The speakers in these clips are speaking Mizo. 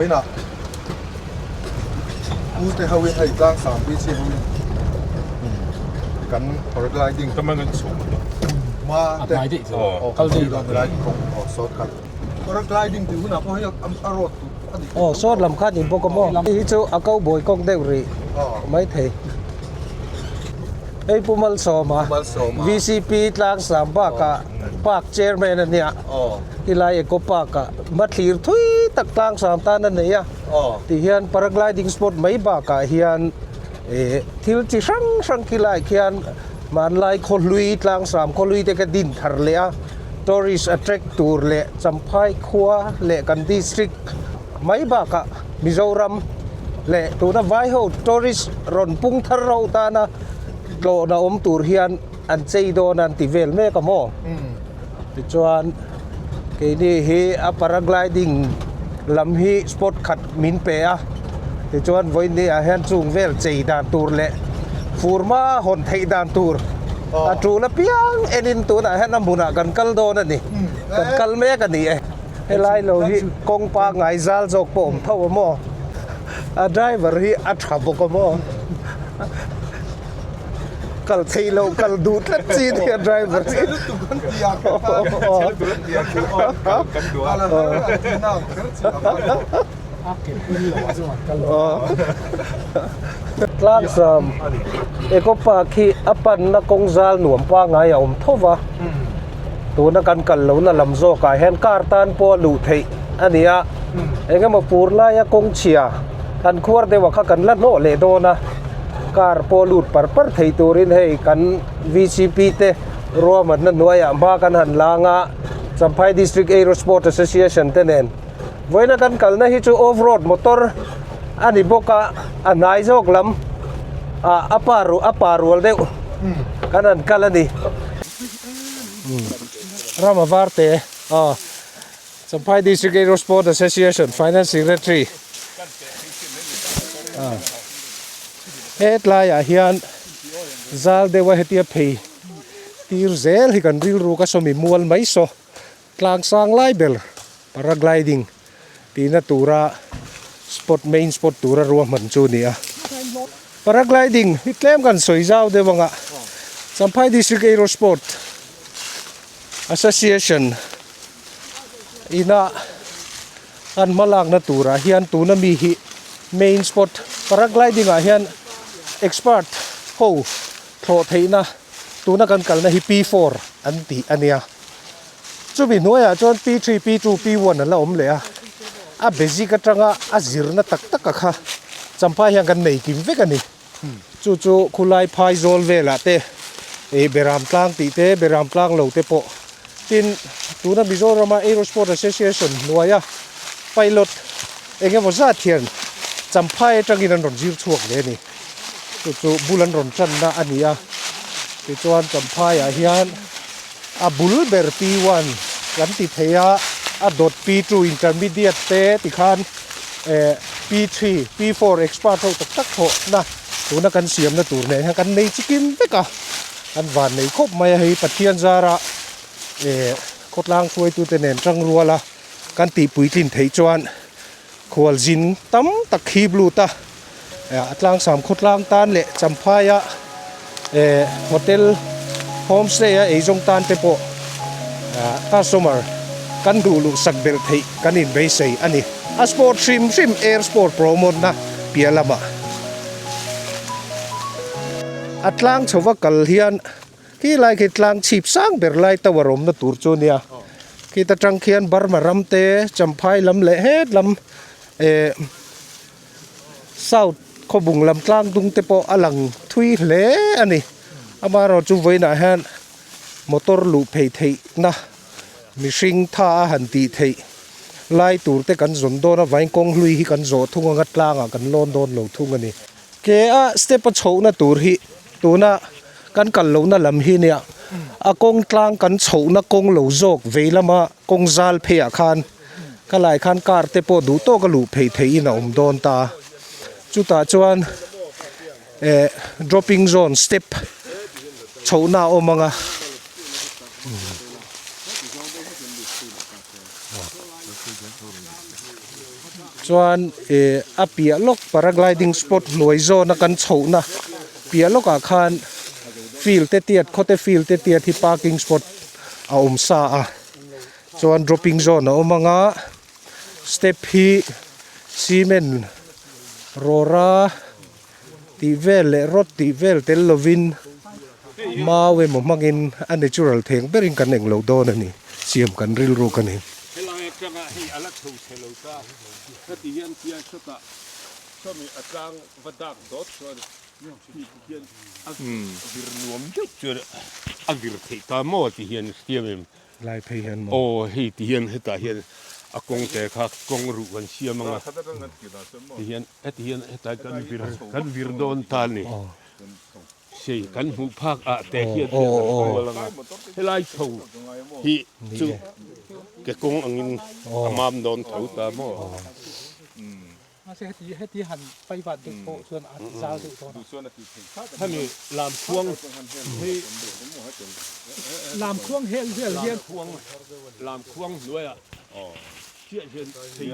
Vawiinah pute hoin hei tlang sang pui chi hoin kan paragliding hma te aw kan thlir dawn helai kawng aw sawt kha paragliding tih hunah pawh hei a road tur a nih aw sawt lam kha ni bawk a maw hei hi chu a cowboy kawng deuh rih maithei hei Pu Malsawma VCP tlang sang bakah park chairman a nia. Tilai Eco Park ah hmathlir thui tak tlang sang tan a nei a, tihian paragliding spot mai bakah hian eh thil chi hrang hrang khilai khian hmanlai khawhlui tlang sam khawhlui te kha din thar leh a, tourist attract tur leh Champhai khua leh kan district mai bakah Mizoram leh tuna vai ho tourist rawn pung thar ho tana tlawhna awm tur hian an chei dawn a an ti vel mek a maw? Tichuan keini hi a paragliding lam hi spot khat min pe a, tichuan vawiin ah hian chung vel chei dan tur leh fur hma hawn theih dan tur a tul apiang enin tunah hian a hmunah kan kal dawn a ni, kan kal mek a ni e. Helai lo hi kawng pangngai zal zawk pawh awm tho a maw? A driver hi a tha bawk a maw? Kal theih loh kal duh tlat chi nia driver hi. Tlangsam Eco Park hi a panna kawng zal nuam pangngai a awm tho va, tuna kan kal lohna lam zawkah hian car tan pawh a luh theih a ni a, engemaw fur laia kawng chhia an khuar deuh ah kha kan la hnawh leh dawn a. Car pawh lut par par thei turin hei kan VCP te ruahmanna hnuaiah hma kan han lang a, Champhai District Aero Sport Association te nen vawiina kan kalna hi chu off road motor a ni bawk a, a hnai zawk lam ah a pa a pa rual deuh kan han kal a ni. Rama Varte aw Champhai District Aero Sport Association Finance Secretary hetlaiah hian zal deuha hetia phei tir zel hi kan rilru ka sawmi mual mai saw tlang sang lai ber paragliding tihna tura spot main spot tura ruahman chu a ni a paragliding hi tlem kan sawi zau deuh ang a Champhai District Aero Sport Association ina an hmalakna turah hian tuna mi hi main spot paragliding ah hian expert ho thlawh theihna tuna kan kalna hi P4 an tih a nia chumi hnuaiah chuan P3 P2 P1 an la awm leh a a basic atanga a zirna tak tak a kha Champhai hian kan nei kim vek a ni. Chu chu khulai phai zawl velah te ih Beram tlang tih te Beram tlang lo te pawh tin tuna Mizorama Aero Sport Association hnuaia pilot eng emaw zat hian Champhai atangin an rawn zir chhuak ve a ni. Chu chu bul an rawn tanna a ni a, tichuan Champhaiah hian a bul ber P1 kan ti thei a, a dawt P2 intermediate te tikhan eh P3, P4 expert ho tak tak thawh na tuna kan siamna tur nen hian kan nei chikim vek a, kan van nei khawp mai a hei Pathian zara eh khawtlang hruaitute nen tang rual a kan tih puitlin theih chuan khualzin tam tak hi lut a eh a tlangsam khawtlang tan leh Champhaia eh hotel homestay a eizawng tan te pawh ah customer kan duh luh sak belh theih kan inbeisei a ni. A sport hrim hrim air sport promote na piah lamah a tlang chho va kal hian khi lai khi tlang chhip sang ber lai tower awmna tur chu a nia khita tang khian Burma ram te Champhai lam leh het lam eh south khawbung lam tlang dung te pawh a lang thui hle a ni amaherawhchu vawiinah hian motor luh phei theih na. Mihring tha a han tih theih lai tur te kan zawn dawn a, vain kawng hlui hi kan zawh thung anga tlangah kan lawn dawn lo thung a ni. Ke a step a chhohna tur hi tuna kan kal lohna lam hi nia a kawng tlang kan chhohna kawng lo zawk vei lama kawng zal pheiah khan ka lai khan car te pawh duh tawk a luh phei theihin a awm dawn ta. Chutah chuan eh dropping zone step chhohna a awm ang a. Chuan eh a piah lawk paragliding spot hnuai zawna kan chhohna piah lawkah khan field te tiat khawte field te tiat hi parking spot a awm sa a chuan dropping zone a awm ang a step hi cement rawra tih vel leh rod tih vel tel lovin mau emaw hmangin a natural theng berin kan englo dawn a ni siam kan rilru ka ni. Helai atanga hei a la chho chhe lo ta heti hian tiang sawtah sawmi a tlang va dak dawt chuan hi ti hian a vir nuam deuh chuan a vir theih ta maw ti hian siam em Lai phei hian maw? Aw hei ti hian hetah hian a kawng te kha kawng ruh kan siam ang a ti hian heti hian hetah kan vir kan vir dawn ta a ni. Sei kan hmuh phak ah te hian kan kual ang a helai chho hi chu ke kawng angin a mam dawn tho ta maw? Mahse heti heti han paivat deuh pawh chuan a zal deuh dawn a. Hemi lamkhuang hi Lamkhuang hel vel hian lamkhuang lamkhuang hnuaiah chiah hian thei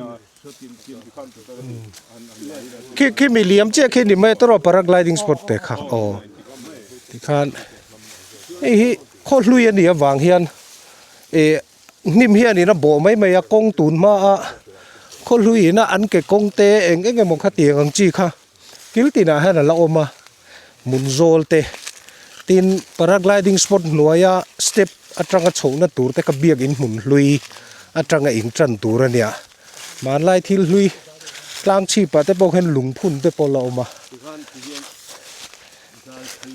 Khi khi mi liam chiah khi ni mai tawrh paragliding spot te kha aw tikhan hei hi khaw hlui a nih avang hian ih Hnim hianin a bawh mai mai a, kawng tun hma a khaw hluiin a an ke kawng te eng eng emaw kha tiang ang chi kha kil tinah hian a la awm a, hmun zawl te tin paragliding spot hnuaia step atanga chhohna tur te kha biakin hmun hlui atanga in tan tur a nia, hmanlai thil hlui tlang chhipah te pawh khian lungphun te pawh a la awm a.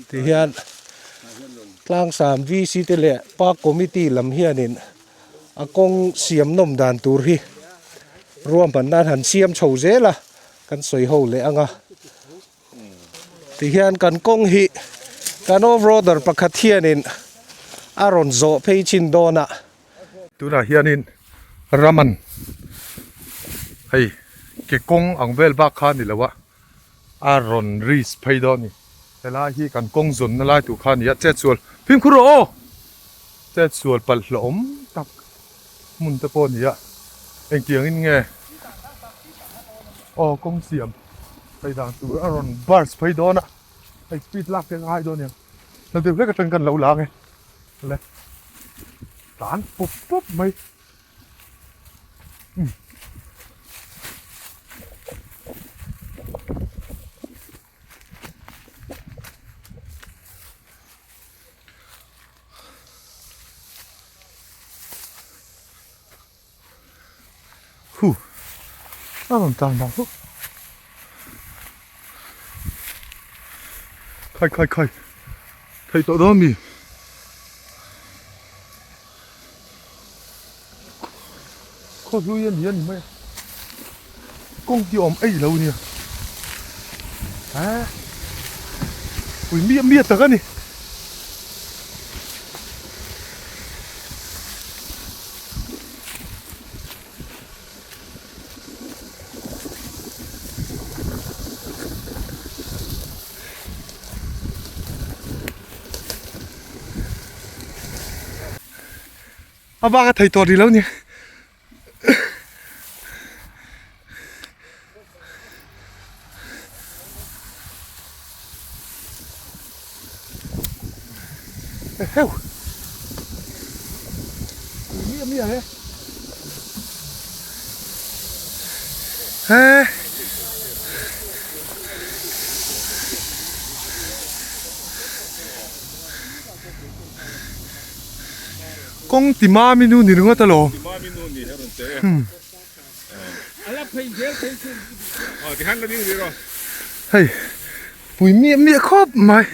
Tihian Tlangsam VC te leh Park Committee lam hianin a kawng siam nawm dan tur hi ruahman nan han siam chho zel a, kan sawi ho leh ang a. Tihian kan kawng hi kan off roader pakhat hianin a rawn zawh phei chin dawn a. Tunah hianin Raman hei ke kawng ang vel bak kha a ni lo a. A rawn risk phei dawn a ni. Helai hi kan kawng zawnna lai tur kha a ni a, chetsual fimkhur rawh aw! Chetsual palh hlauhawm tak hmun te pawh a ni a, engtiangin nge aw kawng siam phei dan tur a rawn burst phei dawn a, hei speed lak te a ngai dawn a niang. Hla deuh hlek atang kan lo la ang e, le tlan pawp pawp mai. Huh a rawn tlan vang hlauh khai khai khai theih tawh dawn a mi. Khaw hlui a ni a ni mai a kawng hi awm eih lo a nia ui miah miah tak a ni. A bak a thei tawh rih lo ni. Eheu. Mia mia he. He. Kawng ti mami nu ni ringawt alawm. Ti mami nu ni he rawn che e. Hei pui miah miah khawp mai.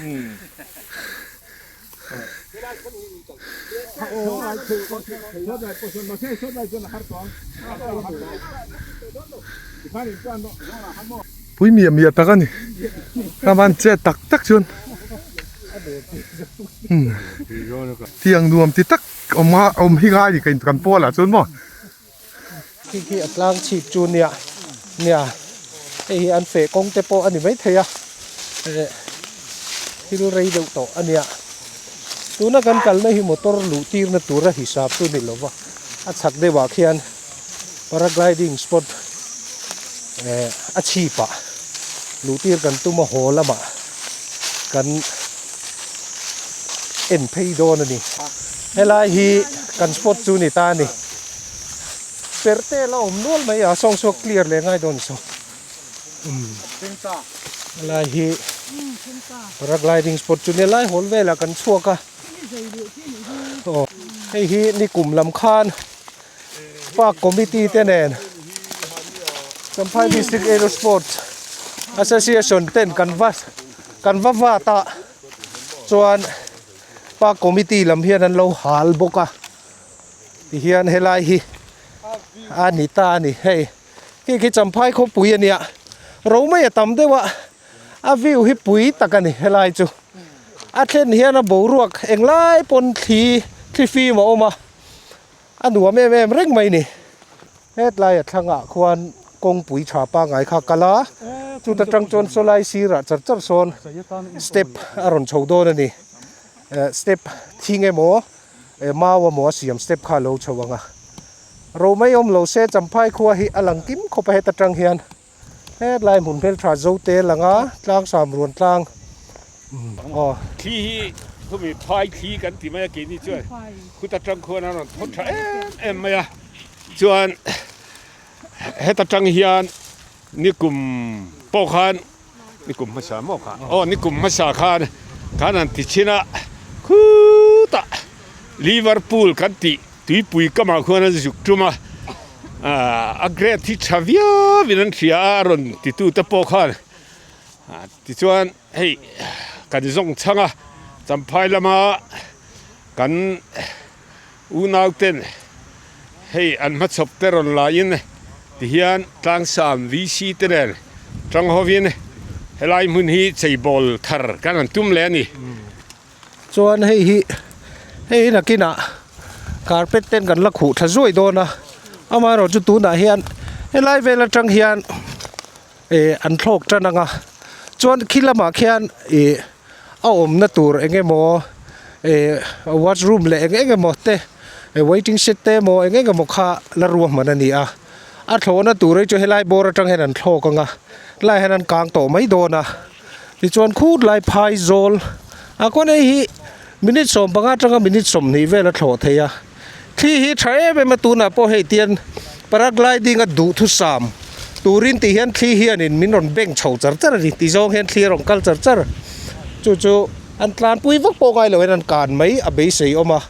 Pui miah miah tak a ni. Raman chet tak tak chuan tiang nuam ti tak awm a awm hi ngai ni kan pawl ah chuan maw. Khi khi a tlang chhip chu nia nia hei hi an feh kawng te pawh a ni maithei a eh thil rei deuh tawh a nia tuna kan kalna hi motor luh tirna tura hisap chu ni lova a chhak deuhah khian paragliding spot. Eh a chhip ah luh tir kan tum a haw lamah kan en phei dawn a ni. Helai hi kan spot chu ni ta a ni. Perh te la awm nual mai a sawng saw clear leh ngai dawn saw. Umm helai hi paragliding spot chu ni a lai hawl velah kan chhuak a. Aw hei hi nikum lam khan. Park Committee te nen Champhai District Aero Sports Association ten kan va kan va vat a chuan Park Committee lam hian an lo hal bawk a tihian helai hi a ni ta a ni hei khi khi Champhai khawpui a nia romei a tam deuh a a view hi pui tak a ni helai chu a thlen hian a boruak englai pawn thli thli fim a awm a. A nuam em em reng mai ni. Hetlai a thlangah khuan kawngpui tha pangngai kha kal a, chuta tang chuan sawlai sirah char char sawn step a rawn chho dawn a ni. Step thing emaw mau emaw a siam step kha a lo chho ang a. Romei awm lo se Champhai khua hi a lang kim khawp a heta tang hian. Hetlai hmun hmeltha zote langa tlang sam ruan tlang aw. Thli hi khumi phai thli kan ti mai a keini chuan khuta tang khuan a rawn thawt tha em em mai a chuan heta tang hian nikum pawh khan nikum hmasa maw kha aw nikum hmasa khan khan an ti chhin a khutah Liverpool kan tih Tuipui kamah khuan an zuk tum a, a grade hi tha viauin an hria a, a rawn titute pawh khan tichuan hei kan zawng chhang a, Champhai lama kan unauten hei an hmachhawp te rawn laiin tihian Tlangsam VC te nen tang hovin helai hmun hi cheibawl thar kan han tum leh a ni. Chuan hei hi hei hi nakinah carpet ten kan la khuh tha zuai dawn a amaherawh chu tunah hian helai vel atang hian ih an thlawk tan ang a chuan khi lamah khian ih a awmna tur eng emaw ih washroom leh eng eng emaw te waiting shed te emaw eng eng emaw kha la ruahman a ni a a thlawhna tur hi chu helai bawr atang hian an thlawk ang a helaiah hian an kang tawh mai dawn a. Tichuan khur lai phai zawl a kawng hei hi minute 15 atanga minute 20 vel a thlawh thei a thli hi tha em em a tunah pawh hei tian paragliding a duhthusam turin tih hian thli hianin min rawn beng chho char char a ni ti zawng hian thli a rawn kal char char chu chu an tlanpui vak pawh ngai lo hian an kan mai a beisei awm a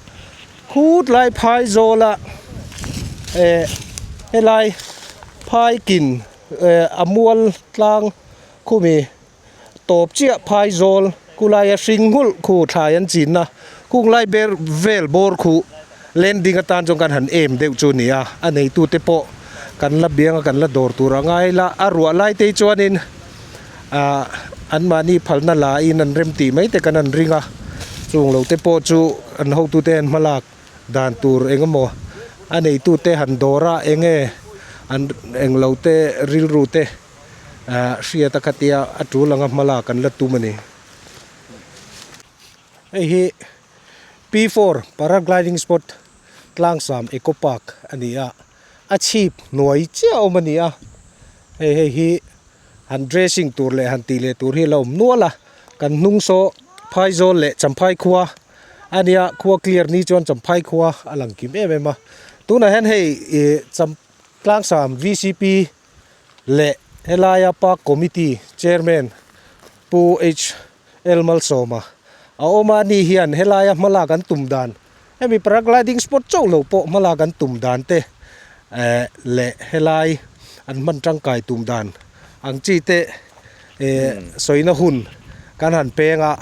khur lai phai zawl a eh helai phai kin eh a mual tlang. Khumi tawp chiah phai zawl khulaia hring nghulh khu thlai an chinna khung lai ber vel bawr khu landing atan chuan kan han em deuh chu a ni a, a neitute pawh kan la biang a kan la dawr tur a ngai la, a ruah lai te hi chuanin ah anmahni phalna la in an rem tih mai te kan han ring a, chung lo te pawh chu an hotute an hmalak dan tur eng emaw a neitute han dawr a eng nge an englo te rilru te. Ahh hriat a khatia a tul anga hma lak an la tum a ni. Hei hi P4 Paragliding Spot Tlangsam Eco Park a ni a, a chhip hnuai chiah a awm a ni a, hei hei hi han dressing tur leh han tih leh tur hi a la awm nual a, kan hnung saw Phaizawl leh Champhai khua a nia khua clear ni chuan Champhai khua a lang kim em em a, tunah hian hei ih Cham Tlangsam VCP leh helaia Park Committee Chairman Pu HL Malsawma a awm a, ani hian helaia hmalak an tum dan hemi paragliding spot chauh lo pawh hmalak an tum dan te eh leh helai an hman tangkai tum dan ang chi te eh sawina hun kan han peng a,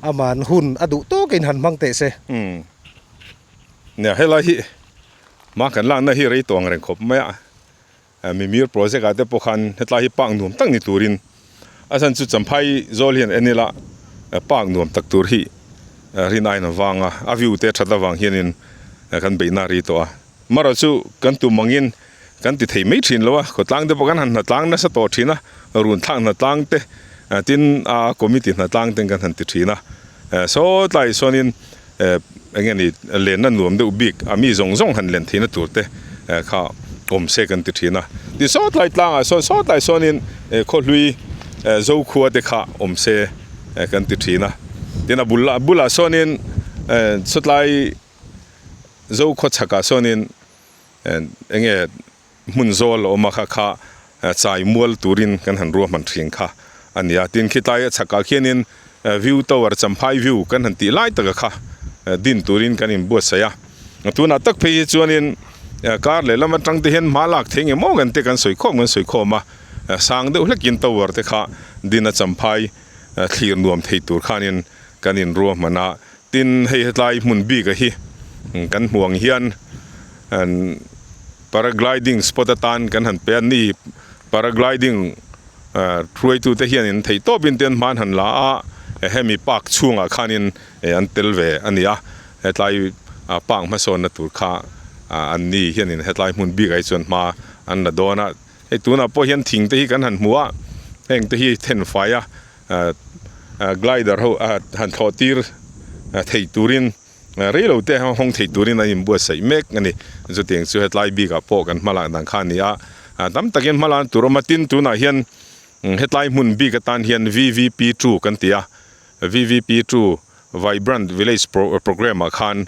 aman hun a duh tawkin han hmang teh se. Umm nia helai hi hma kan lakna hi rei tawh ang reng khawp mai a. Mimir project ah te pawh khan hetlai hi park nuam tak ni turin a chhan chu Champhai zawl hian en ila park nuam tak tur hi rin aiin a vang a, a view te that avang hianin kan beihna a ri tawh a. Marawh chu kan tum angin kan ti thei mai thin lo a, khawtlang te pawh kan han hnatlang nasa tawh thin a, run thlak hnatlang te tin a committee hnatlang ten kan han ti thin a, saw tlaiah sawn in eng nge ni lenna nuam deuh bik a mi zawng zawng han len theihna tur te kha. Awm se kan ti thin a. Ti sawt lai tlangah sawn sawt lai sawnin khawhlui Zokhua te kha awm se kan ti thin a. Tin a bul bulah sawnin sawtlai Zokhua chhakah sawnin enge hmun zawl a awm a kha kha chai mual turin kan han ruahman thin kha a ni a. Tin khitlai a chhakah khianin view tower Champhai view kan han tih lai taka kha din turin kan inbuatsaih a. Tunah tak phei hi chuanin kar lehlam atang te hian hma lak thei nge maw kan te kan sawi khawm kan sawi khawm a, sang deuh hlekin tower te kha din a Champhai thlir nuam thei tur khanin kan inruahman a. Tin hei hetlai hmun bik a hi kan hmuh ang hian paragliding spot atan kan han pe a ni. Paragliding hruaitute hianin theihtawpin te an hma an han la a, hemi park chhungah khanin an tel ve a ni a. Hetlai park hmasawnna tur kha an ni hianin hetlai hmun bikah hi chuan hma an la dawn a. Hei tunah pawh hian thing te hi kan han hmu a, heng te hi thenfai a glider ho han thlawh tir theih turin rei lo te hawng thei turin an inbuatsaih mek a ni. Chutiang chu hetlai bikah pawh kan hma lak dan kha a ni a, tam takin hma lan tur awm a, tin tunah hian hetlai hmun bik atan hian VVP two kan ti a, VVP two Vibrant Village Programme ah khan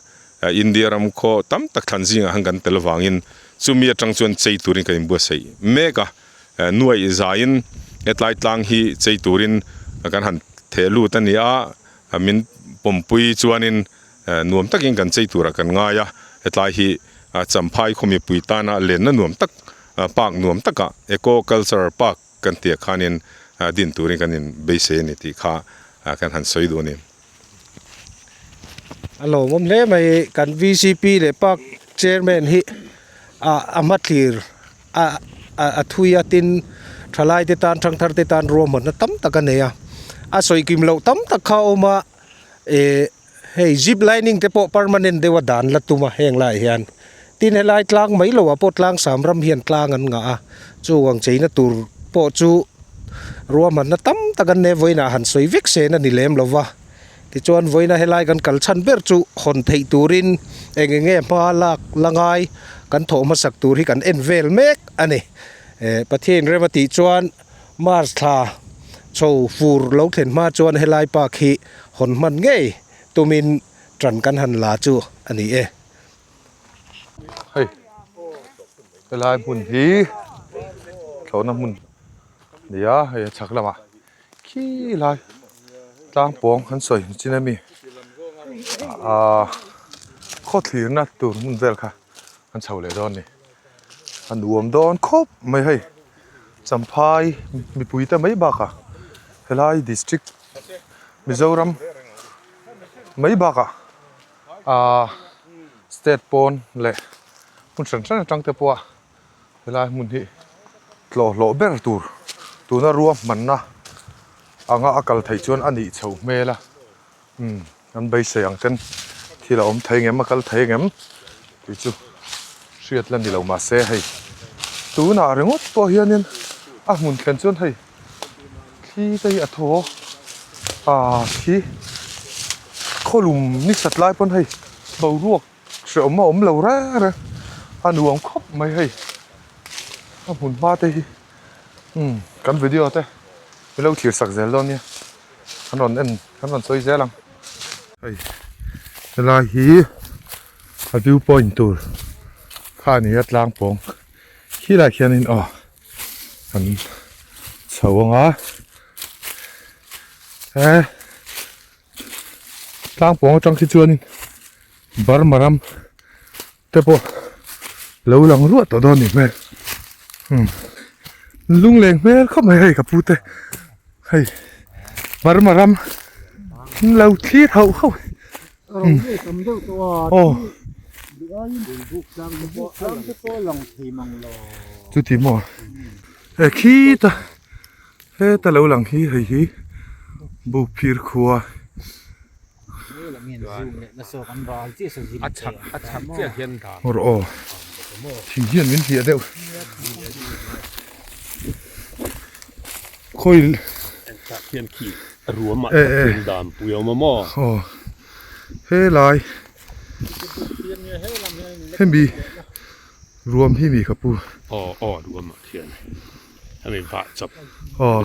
India ram khaw tam tak thlan zingah khan kan tel avangin chumi atang chuan chei turin kan inbuatsaih mek a. Nuaih zaiin hetlai tlang hi chei turin kan han theh lut a ni a, min pawmpui chuanin nuam takin kan chei turah kan ngai a, hetlai hi Champhai khaw mipui tana lenna nuam tak park nuam takah Eco Culture Park kan tih ah khanin din turin kan inbeisei a ni tih kha kan han sawi duh a ni. A lawmawm hle mai kan VCP leh park chairman hi a hmathlir a a thui a tin thalai te tan thangthar te tan ruahmanna tam tak a nei a a sawi kim loh tam tak kha a awm a eh hei zip lining te pawh permanent deuh a dan la tum a heng laiah hian tin helai tlang mai loh ah pawh tlang sam ram hian tlang an ngah a chuang cheina tur pawh chu. Ruahmanna tam tak an nei vawiinah han sawi vek sen a ni lem lo va, tichuan vawiina helai kan kal chhan ber chu hawn theih turin eng eng nge hma lak la ngai kan thawh hmasak tur hi kan en vel mek a ni. Eh Pathian rem a tih chuan March thla chho fur lo thlen hma chuan helai park hi hawn hman ngei tumin tan kan han la chu a ni e. Hei helai hmun hi thlawhna hmun a ni a hei a chhak lamah khi lai tlang pawng an sawi chin ami ahh khaw thlirna tur hmun vel kha an chho leh dawn a ni a nuam dawn khawp mai hei champhai mipui te mai bakah helai district Mizoram mai bakah. Ahh state pawn leh hmun hran hran atang te pawha helai hmun hi tlawh hlawh ber tur tuna ruahmanna anga a kal theih chuan a nih chho hmel a umm an beisei ang ten thil a awm thei ngem a kal thei ngem tih chu hriat la ni lo mahse hei tunah ringawt pawh hianin a hmun thlen chuan hei. Thli te hi a thaw a thli khawlum ni sat lai pawn hei boruak hrehawm a awm lo reng reng a nuam khawp mai hei a hmun hma te hi umm kan video te min lo thlir sak zel dawn nia kan rawn en kan rawn sawi zel ang hei helai hi a view point tur kha a ni a tlang pawng khilaiah khianin aw. Kan chho ang a he tlang pawng atang khi chuanin Burma ram te pawh lo lang ruah tawh dawn a ni hmel umm lungleng hmel khawp mai hei ka pu te hei Burma ram an lo thlir hauh hauh aw chuti maw he khita heta lo lang hi hei hi bukphir khua aw thing hian min hliah deuh. Khawi Engtah khian khi ruam ah tak hian dan pui a awm a maw? Aw helai hemi Ruam hi mi ka pu. Aw aw ruam ah khian hemi vah chawp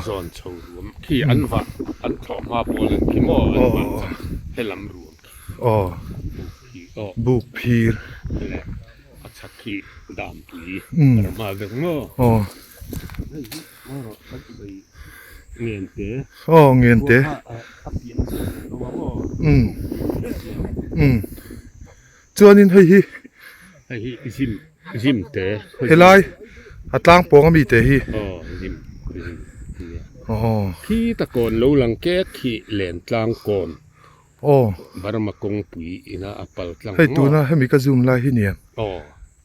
zawn chho ruam khi an vah an thlawh hma pawl an khi maw an vah chawp helam ruam khi. Aw buk phir. Leh a chhak khi dam pui hma vek maw. Aw. Hei hi erawh kan sawi ngen te. Aw ngen te. A piah chiah lo a maw. Umm umm. Chuanin hei hi hei hi zim zim te helai a tlang pawng ami te hi aw zim zim ania aw khi ta kawn lo lang kek khi len tlang kawn aw Burma kawngpui ina a pal tlang hei tuna hemi ka zoom lai hi nia aw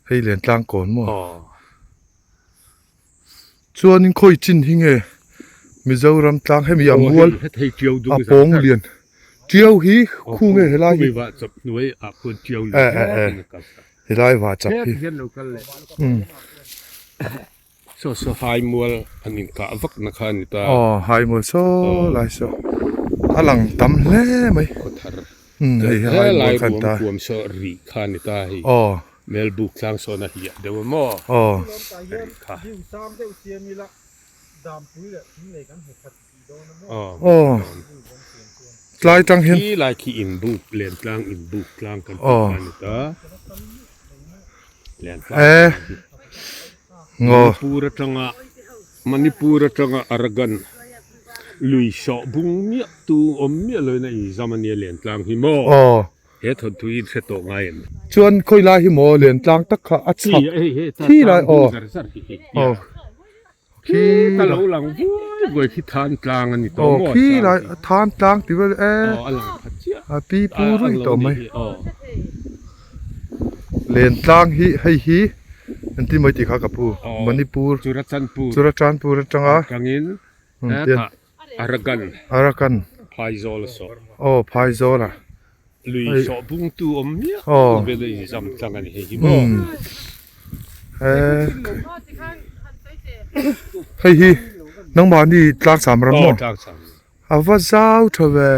hei len tlang kawn maw aw Chuanin khawi chin hi nge Mizoram tlang hemi a mual a pawng lian tiau hi khu nge helai hi eh eh eh helai vah chap hi aw haimual saw lai saw a lang tam hle mai hei hi haimual kha ani ta aw. Melbuk tlang sawn a hliah deuh a maw? Aw. Kha. Aw. Tlai tang hian. Khi lai khi inbuk len tlang inbuk tlang kan tih kha a ni ta. Len tlang. E. Ngaw. Manipur atanga Manipur atanga Arakan lui sawh bung miah tu awm miah loin a inzam a nia len tlang hi maw? Aw. He thawnthu hi hre tawh ngai em? Chuan khawi lai hi maw lian tlang tak kha a chhak khi lai aw aw khi ta lo lang vuai vuai khi than tlang a ni tawh maw khi lai than tlang ti vel e a pi pu rui tawh mai len tlang hi hei hi engtin mai tih kha ka pu Manipur Churachandpur atanga Arakan. Arakan. Phaizawl a sawh. Aw Phaizawl a. Lui sawh bungtu awm miah lo vel a inzam tlang a ni hei hi maw. Hei hi nangmahni tlangsam ram maw? Aw tlangsam. A va zau tha ve.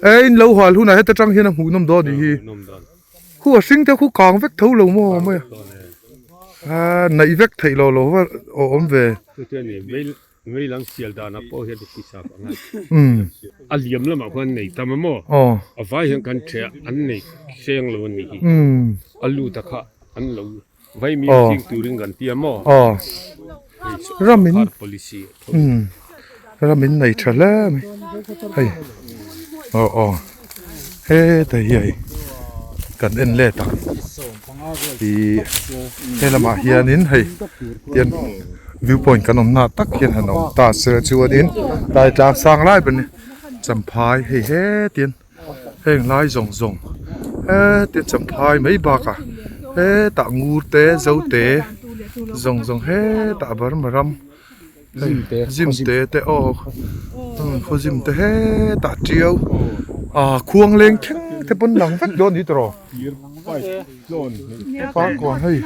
E in lo hual hunah heta tang hian a hmuhnawm dawn a nih hi. Khu a hring te khu kang vek tho lo maw mai a. A naih vek theih lo lo va awm ve. Ngei lang sial danah pawh hian i hisap ang a. A liam lamah khuan an nei tam a maw? A vai hian kan ṭheh a, an nei seng lo a nih hi. A lut a kha an lo vai mi ching turin kan ti a maw? Ramin policy a tho. Ramin nei ṭha hle mai. Hei aw aw heta hi hei kan en let ang. Ih he lamah hianin hei tian view point kan awm na tak hian han awm ta se chuanin tlai tlang sang lai ber a ni champhai hei hetian heng lai zawng zawng hetian champhai mai bakah hetah ngur te zo te zawng zawng hetah burma ram zim te te aw khaw zim te hetah tiau ah khuang leng thleng te pawn lang vek dawn a ni tawh Farkawn hei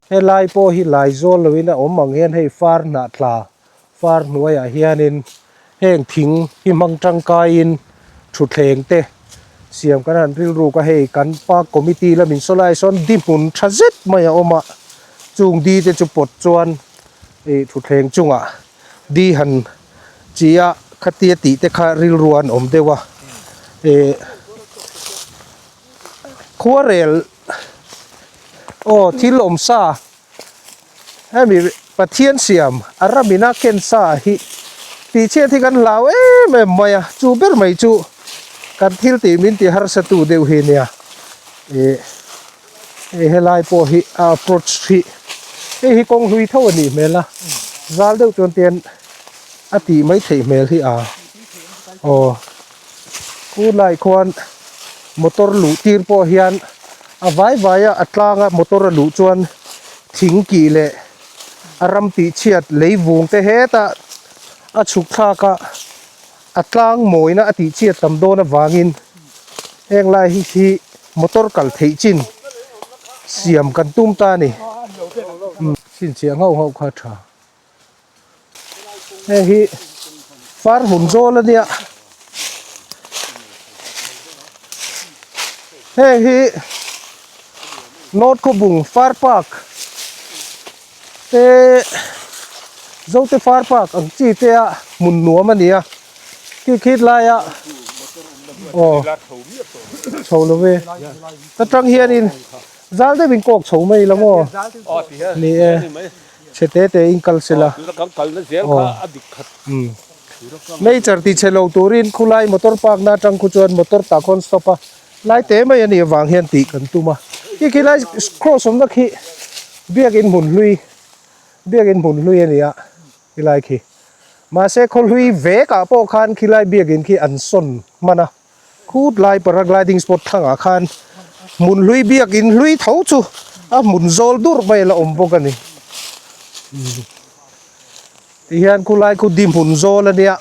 Helai pawh hi Laizawl loin a awm ang hian hei far hnah tla Far hnuaiah hianin heng thing hi hmang tangkaiin thutthleng te siam kan han rilruk a, hei kan park committee lamin saw lai sawn di hmun tha zet mai a awm a, chung di te chu pawt chuan ih thutthleng chungah di han chi a khatia tih te kha rilru an awm deuh a, ih khuarel aw thil awm sa. Hemi Pathian siam a ramina ken sa hi tih chhiat hi kan hlau em em mai a, chu ber mai chu kan thil tih min ti harsa tu deuh hi nia. Ih hei helai pawh hi a approach hi hei hi kawng hlui tho a nih hmel a, zal deuh chuan tian a tih mai theih hmel hi a aw khulai khuan motor luh tir pawh hian a vai vai a a tlang a motor a luh chuan thing kih leh a ram tih chhiat lei vung te hetah a chhuk thlak a a tlang mawina a tih chhiat tam dawn avangin heng lai hi hi motor kal theih chin siam kan tum ta a ni chhinchhiah nghauh nghauh kha a tha. Heng hi far hmun zawl a nia heng hi North Khawbung far park te Zote far park ang chi te a hmun nuam a ni a khi khi laia aw chho lo ve ta tang hianin zal deuhin kawk chho mai lo maw ni e. Chhe te te in kal sela. Aw. Umm. Nature ti chhe lo turin khulai motor park na atang khu chuan motor tah khawn stop a lai te mai a nih avang hian tih kan tum a. Khi khi lai cross awmna khi biakin hmun hlui biakin hmun hlui a ni a khilai khi. Mahse khaw hlui vek ah pawh khan khilai biakin khi an sawn hman a. Khut lai paragliding spot thlangah khan hmun hlui biakin hlui tho chu a hmun zawl dur mai a la awm bawk a ni. Tihian khulai khu di hmun zawl a nia.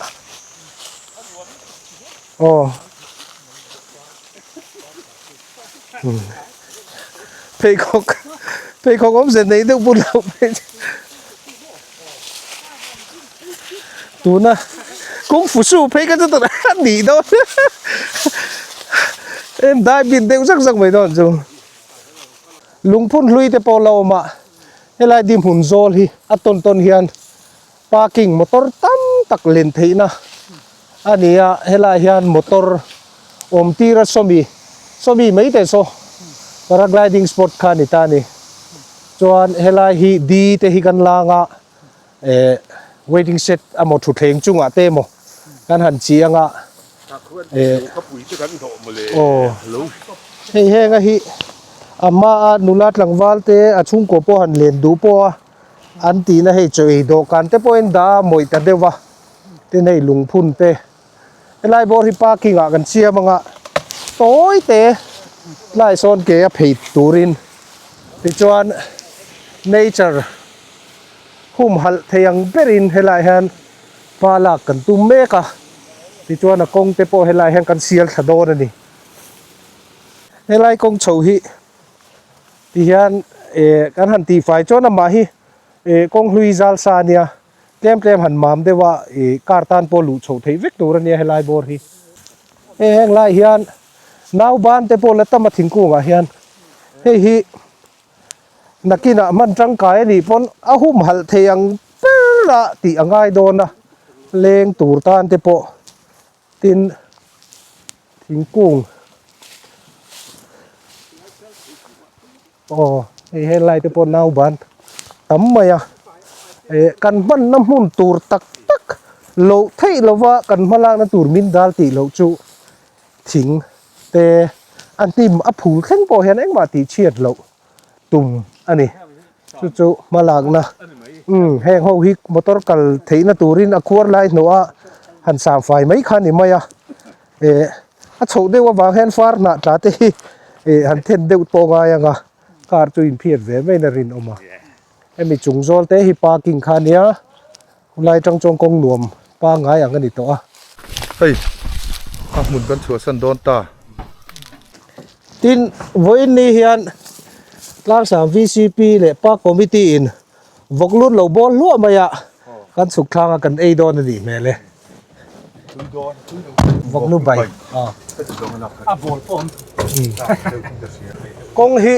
Aw. Pheikhawk pheikhawk awmze nei deuh bul loh phei tuna kung fu su phei ka chu tuna a nih dawn em dai bin deuh zak zak mai dawn chu lungphun hlui te pawh la awm a helai di hmun zawl hi a tawn tawn hian parking motor tam tak len theihna a ni a helai hian motor awm tir a sawmi sawmi mai te saw paragliding spot kha a ni ta a ni chuan helai hi di te hi kan lang a eh waiting shed emaw thutthleng chungah te emaw kan han chi anga eh aw hei henga hi a hmaa nula tlangval te a chhungkaw pawh han len duh pawh a. An tihna hei chaw ei dawhkan te pawhin dah a mawih ta deuh va, tin hei lungphun te helai bawr hi parking ah kan siam anga tawi te tlai sawn ke a phei turin tichuan nature humhalh thei ang berin helai hian hma lak kan tum mek a, tichuan a kawng te pawh helai hian kan sial thla dawn a ni. Helai kawng chho hi. Tihian eh kan han tihfai chuan amah hi eh kawng hlui zal sa ania tlem tlem han mam deuh a ih car tan pawh luh chhoh theih vek tur ania helai bawr hi. Hei heng lai hian nau ban te pawh la tam a thingkungah hian hei hi nakinah hman tangkai anih pawn a humhalh thei ang ber a tih a ngai dawn a leng tur tan te pawh Tin, thingkung aw hei helai te pawh nauban tam mai a eh kan hmanna hmun tur tak tak loh theih lova kan hmalakna tur min dal tih loh chu thing te a hnim a phul thleng pawh hian engmah tih chhiat loh tum a ni chu chu hmalakna umm heng ho hi motor kal theihna turin a khuar lai hnawh a han sang fai mai kha a ni mai a eh a chhoh deuh avang hian far hnah tla te hi eh han then deuh pawh ngai ang a car chu inphiat ve maiin a rinawm a hemi chung zawl te hi parking kha a nia Khulai tang chuan kawng nuam pangngai ang a ni tawh a. Hei a hmun kan chhuahsan dawn ta. Tin, vawiin ni hian Tlangsam VCP leh Park Committee in vawk lut lo bawl hluah mai a, kan chhuk thlang a kan ei dawn a nih hmel e. Vawk lu bai. Kawng hi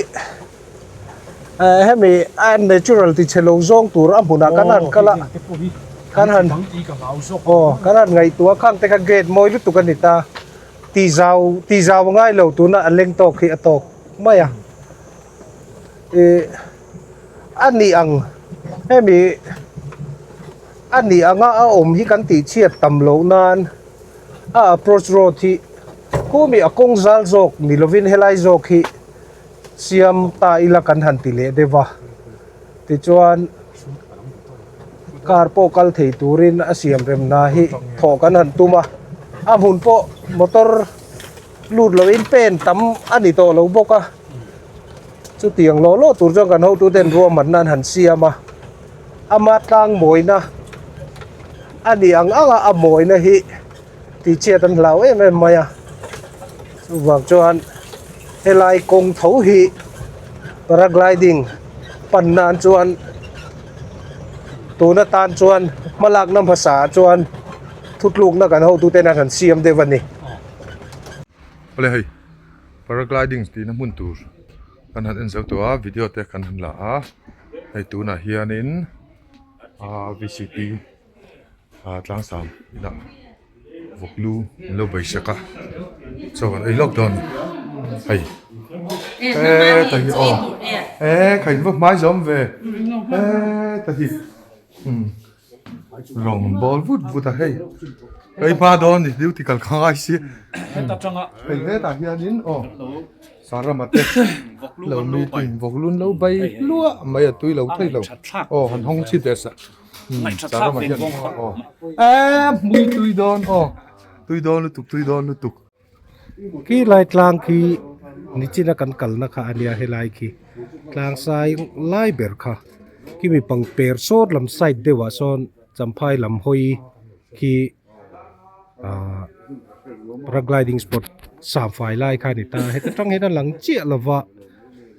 hemi a natural ti chhe lo zawng tur a hmunah kan han kal a kan han aw kan han ngaihtuah a khang te kha gate mawi lutuk a ni ta ti zau ti zau a ngai lo tuna a leng tawk hi a tawk mai a ih a nih ang hemi a nih anga a awm hi kan tih chhiat tam loh nan a approach road hi khumi a kawng zal zawk ni lovin helai zawk hi. Siam ta ila kan han ti leh deuh a, tichuan Car pawh kal thei turin a siam rem hna hi thawh kan han tum a, a hmun pawh motor lut loin pen tam a ni tawh lo bawk a, chutiang lawh lawh tur chuan kan hotuten ruahmanna an han siam a, ama tlang mawina a ni ang ang a, a mawina hi tihchhiat an hlau em em mai a, chuvang chuan helai kawng tho hi paragliding pan nan chuan tun atan chuan hmalakna hmasa ah chuan thutlukna kan hotuten an han siam deuh a ni. Awle hei paragliding tihna hmun tur kan han en zo tawh a video te kan han la a hei tunah hianin aa vcp aa tlangsam inah vawk lu an lo bei sak a chaw kan ei lawk dawn hei heta hi aw e kha in va hmai zawm ve heta hi umm rawng an bawl vut vut a hei hei hma dawn ni duty kal kha ngai si hei hetah hianin aw Sarama te lo meeting vawk lu an lo bei hluah mai a tui lo thei lo aw han hawng chhi teh sa. Sarama hian aw eh hmui tui dawn aw tui dawn lutuk tui dawn lutuk. Khi lai tlang khi nichina kan kalna kha a nia helai khi tlang sai lai ber kha khi mi pangper sawt lam side deuh ah sawn champhai lam hawi khi ahh paragliding spot samfai lai kha a ni ta heta tang hian a lang chiah lo va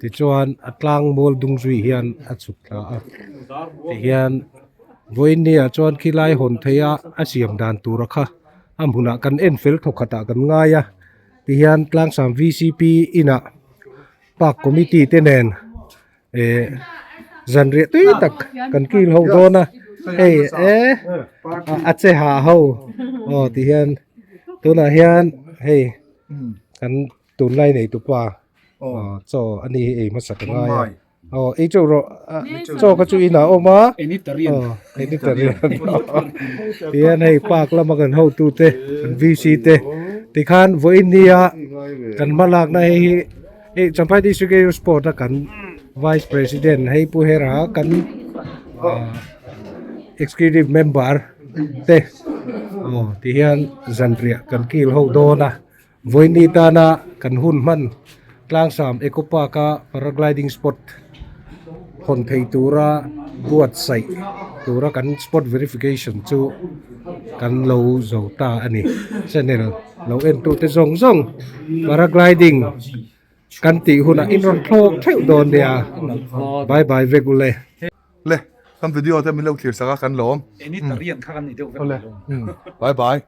tichuan a tlang mual dung zui hian a chhuk thla a tihian vawiin ni ah chuan khilai hawn theih a a siam dan tur a kha a hmunah kan en fel thawk khatah kan ngai a tihian tlangsam v c p inah park committee te nen. Eh zanriah tui tak kan kil ho dawn a hei eh a che ha ho aw ti hian tunah hian hei kan tunlai nei tupa aw chaw a ni hi ei hmasa ka ngai a aw ei teuh rawh chaw kha chu inah a awm a aw enitarian tihian hei park lama kan hotute kan VC te tikhan vawiin nia kan hmalakna hei hi. Hei Champhai District Air Sport a kan Vice President hei Pu Hera kan Executive Member te aw ti hian zanriah kan kil ho dawn a vawiini tana kan hun hman Tlangsam Eco Park a Paragliding Spot hawn thei tura buatsaih tura kan spot verification chu kan lo zo ta a ni channel lo en tu te zawng zawng paragliding kan tih hunah in rawn thlawk theuh dawn nia bye bye vek ule. Le kan video te min lo thlir sak a kan lawm. Bye bye.